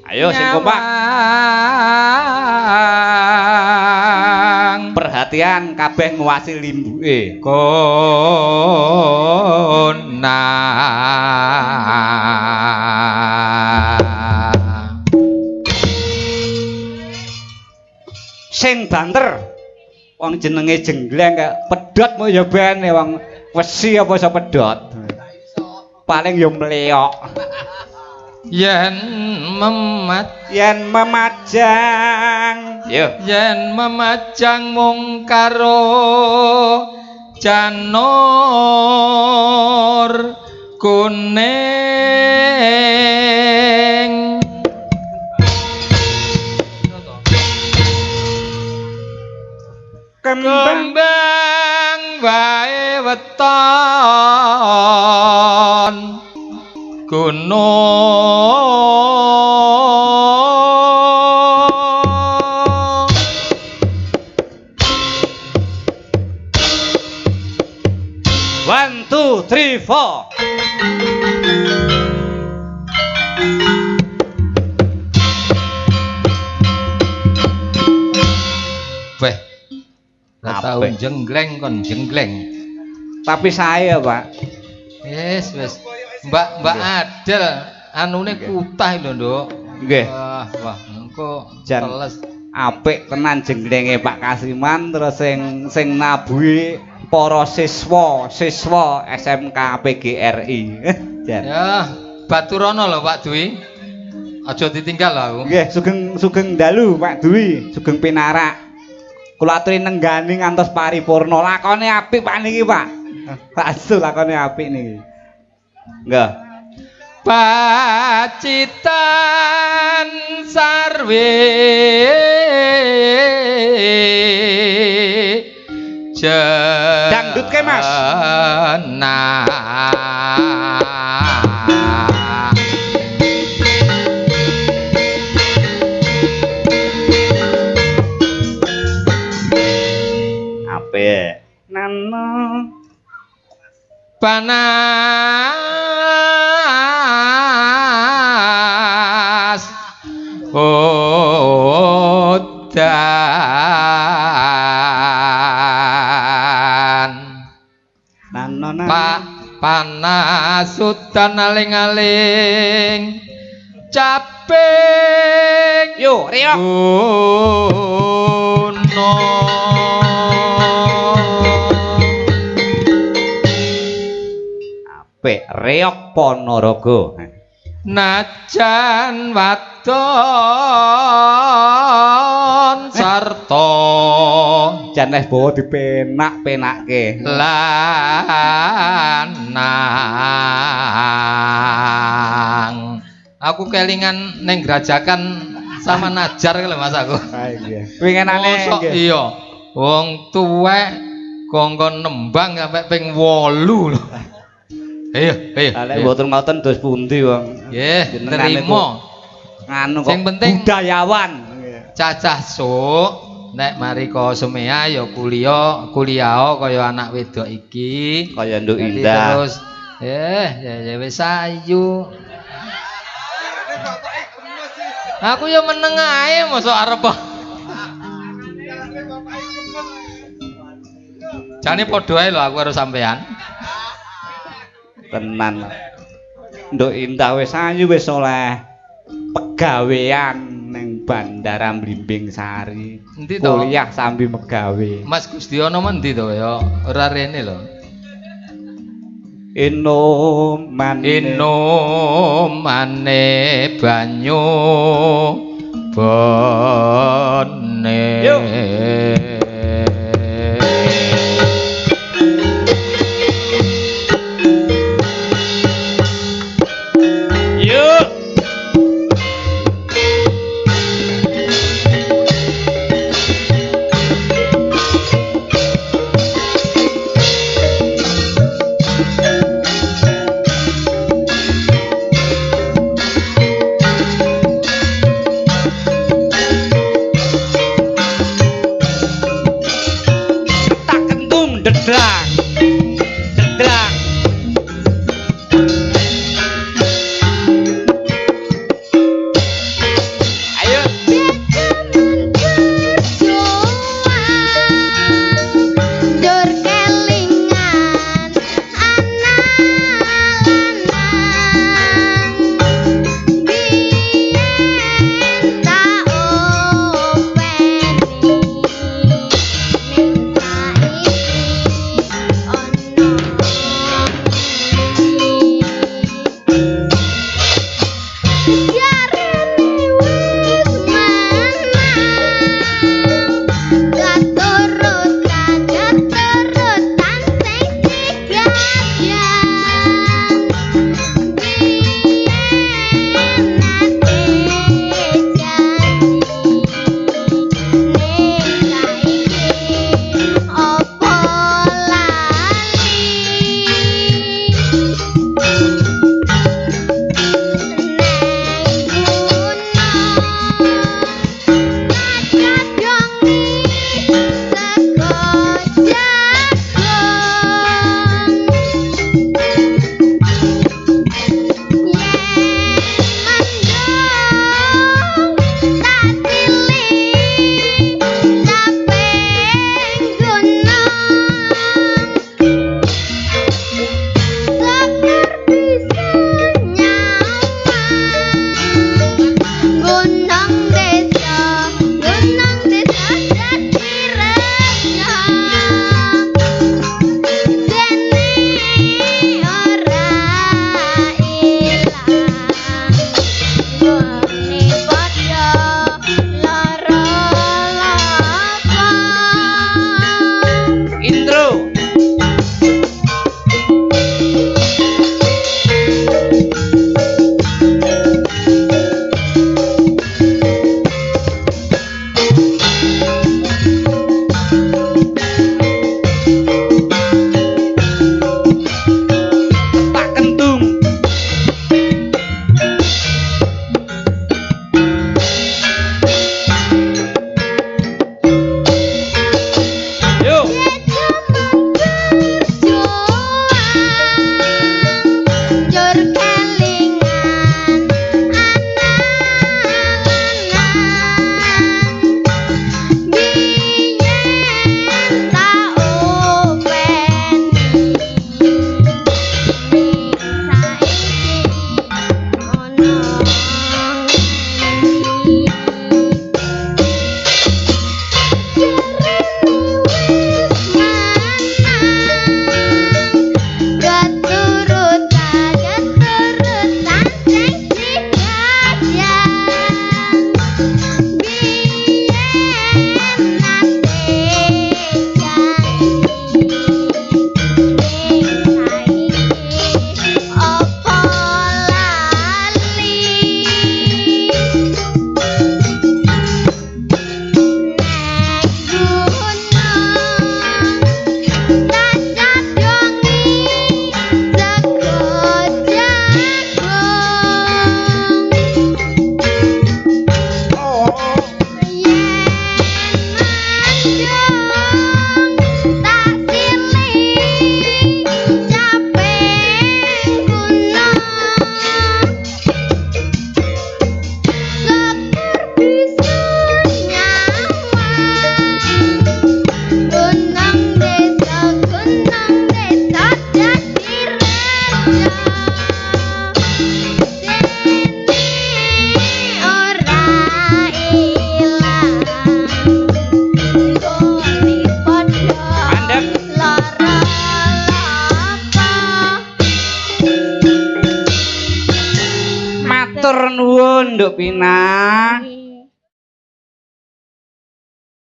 Ayo sing kompak. Perhatian kabeh nguwasi limbuke. Konang. Sing banter. Wong jenenge jenggleng kaya pedhot mok ya ben wong wesi apa iso pedhot. Paling ya mleok. Yen memajang. Yo. Yen memajang mung karo janur kuning. Kembang wae weton gunung. 1, 2, 3, 4. Weh, tau jenggleng kon jenggleng. Tapi saya, Pak. Wis, wis. Mbak Adel anune kutah lho, Nduk. Nggih. Wah, wah, engko teles. Apik tenan jenglenge Pak Kasiman terus sing nabuhi para siswa SMK PGRI. Jan. Ya, Baturono lho Pak Dwi. Aja ditinggal lho aku. Nggih, sugeng dalu Pak Dwi, sugeng pinarak. Kula aturi nenggani ngantos paripurna. Lakone apik Pak niki, Pak. Pak Su lakone apik niki. Nggih. Pacitan sarwe dangdut ke Mas. Apik. Nano panas udan nano panas udan aling-aling capek yo riok gunung. Reok Ponorogo. Najan wadon sarta jan wis bawa dipenak-penakke lanang. Aku kelingan ning Grajagan sama Najar lho Mas aku. Ha nggih. Winginane nggih. Iya. Wong tuwek kongkon nembang sampai ping 8 lho. Ayo, ayo. Lha mboten ngoten dos pundi wong. Nggih, trimo. Nganu kok. Sing penting budayawan. Cacah sok nek mari ko semea ya kuliah, kuliah kaya anak wedok iki, kaya Nduk Indah. Terus ya wis ayu. Aku ya meneng ae mosok arep. Jane padha ae lho aku karo sampean. Tenan. Nduk Indah wis ayu wis oleh pegawean ning Bandara Blimbing Sari. Endi to? Kuliah sambil megawe. Mas Gustiono mendi to ya? Ora rene lho. Inomane banyu bone. Yuk. Matur nuwun, Nduk Pina.